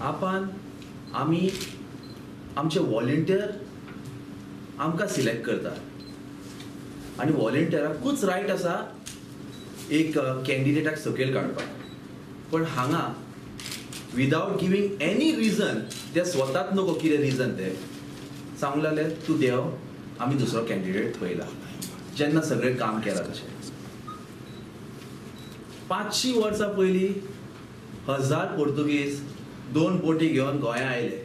आपान आमी आमचे वॉलंटियर आमकां सिलेक्ट करता आनी वॉलंटियराकूच रायट आसा एक कॅन्डिडेटाक सकयल काडपाक. पण हांगा विदावट गिवींग एनी रिजन, ते स्वताच नको कितें रिजन ते सांगूंक लागले, तूं देंव, आमी दुसरो कॅन्डिडेट पळयला. जेन्ना सगळें काम केलां तशें 500 वर्सां पयलीं 1000 पोर्तुगीज 2 बोटी घेवन गोंया आयले.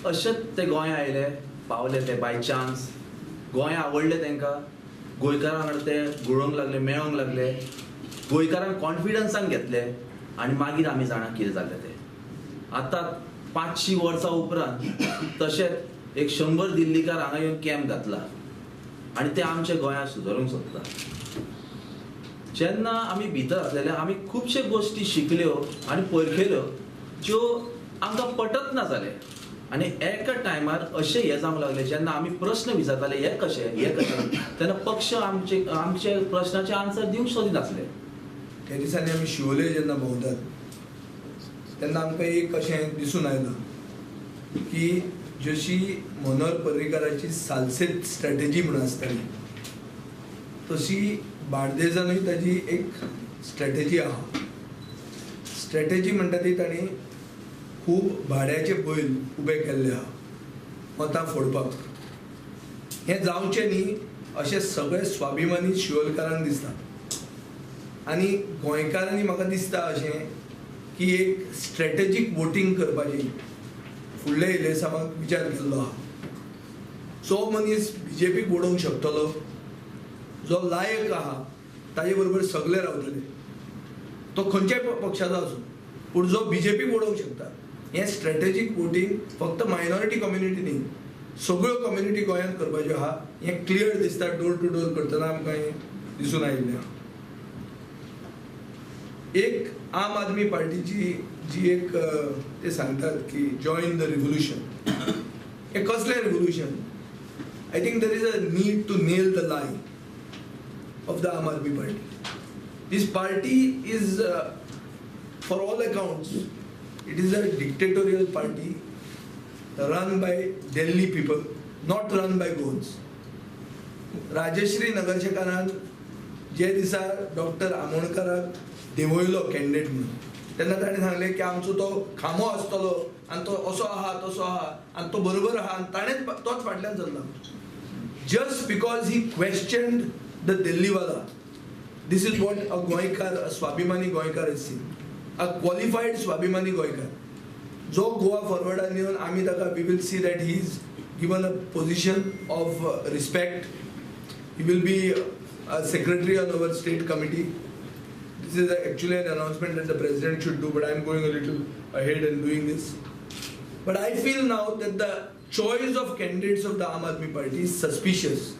अशेंच ते गोंया आयले, पावले ते बाय चान्स. गोंय आवडलें तांकां, गोंयकारां वांगडा ते गुळोवंक लागले, मेळोंक लागले, गोंयकारांक कॉन्फिडन्सान घेतले आनी मागीर आमी जाणा कितें जालें तें. आतां 500 वर्सां उपरांत तशेंच एक 100 दिल्लीकार हांगा येवन कॅम्प घातला आनी ते आमच्या गोंयांत सुदारूंक सोदता. जेन्ना आमी भितर आसलेले आमी खुबशे गोश्टी शिकल्यो आनी परखेल्यो ज्यो आमकां पटत ना जाले. आनी एका टायमार अशें हें जावंक लागलें, जेन्ना आमी प्रस्न विचारताले हें कशें हें कशें, तेन्ना पक्ष आमचे आमचे प्रश्नाचे आन्सर दिवंक सोदिनासले. त्या दिसांनी आमी शिवोले जेन्ना भोंवतात तेन्ना आमकां एक अशें दिसून आयलां की जशी मनोहर पर्रीकाराची सालसेत स्ट्रॅटेजी म्हणून आसताली तशी बार्देजानूय ताजी एक स्ट्रॅटेजी आहा. स्ट्रॅटेजी म्हणटा ती तांणी खूब भाड्याचे बैल उबे केल्ले आहा मतां फोडपाक. हें जावचें न्ही अशें सगळे स्वाभिमानी शिवोलकारांक दिसता आनी गोंयकारांनी म्हाका दिसता अशें की एक स्ट्रॅटेजीक वोटींग करपाची फुडल्या इलेसांवाक विचार केल्लो आहा. जो मनीस बीजेपीक वडोवंक शकतलो, जो लायक आहा, ताजे बरोबर सगळे रावतले, तो खंयच्याय पक्षाचो आसूं, पूण जो बीजेपीक वडोवंक शकता. हें स्ट्रॅटेजीक वोटींग फक्त मायनॉरिटी कम्युनिटी न्ही, सगळ्यो कम्युनिटी गोंयांत करपाच्यो आहा. हें क्लियर दिसता, डोर टू डोर करतना आमकां हें दिसून आयिल्लें आहा. एक आम आदमी पार्टीची जी एक ते सांगतात की जॉईन the revolution, हें कसलें revolution? I think there is a need to nail the line of the Aam Aadmi Party. This party is for all accounts it is a dictatorial party run by Delhi people, not run by Goans. Rajshree नगरशेकारान जे दिसा doctor आमोणकाराक देंवयलो candidate म्हणून, तेन्ना ताणें सांगलें की आमचो तो खांबो आसतलो आनी तो असो आहा तसो आहा आनी तो बरोबर आहा आनी ताणें तोच फाटल्यान चल्ला. Just because he questioned the दिल्लीवाला, this is what a Goenkar, a Swabhimani Goenkar is seen, a qualified Swabhimani Goenkar जो गोवा फॉरवर्डान येवन आमी ताका we will see that he is given a position of respect, he will be a secretary on our state committee. This is actually an announcement that the president should do, but I am going a little ahead and doing this. But I feel now that the choice of candidates of the Aam Aadmi Party is suspicious.